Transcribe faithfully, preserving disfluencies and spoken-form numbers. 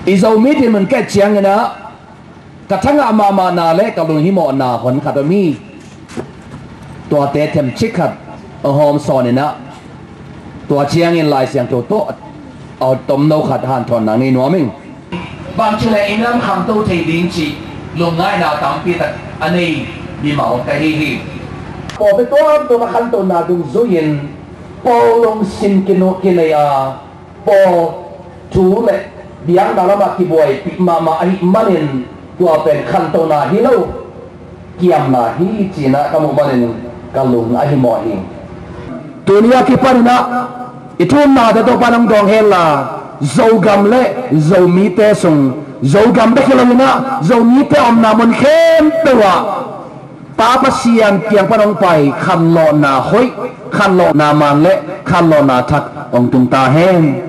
I Zomi dinmun ka et ciangin ah ka thangah mahmahna le ka lunghimawhna hon khat om hi. Tuate themcik khat a hawm sawn in ah, tua ciangin Lai Siangtho tawh a tomno khat hanthawnna ngei nuam ing. Bangci le i nam khanto thei ding cih lungngaihna tampi tak a nei mimal ka hi hi. Pawlpi tuamtuam a khantona dungzui-in pawl lungsim kinu kinei a, pawl thu le biakna lamah kibuaipih mahmah ahih manin tua pen khantona hi lo, kiamna hi cih na ka muh manin ka lung a himawh hi. Tuni a kipanin ah i thumnate Topa'n hong dawng hen la, Zogam le Zomite sung, Zogam bek hi lo in ah Zomite omna mun khempeuh ah Pa Pasian kiang pan hong pai khanlawhna hoih, khanlawhna man le khanlawhna thak hong tung ta hen.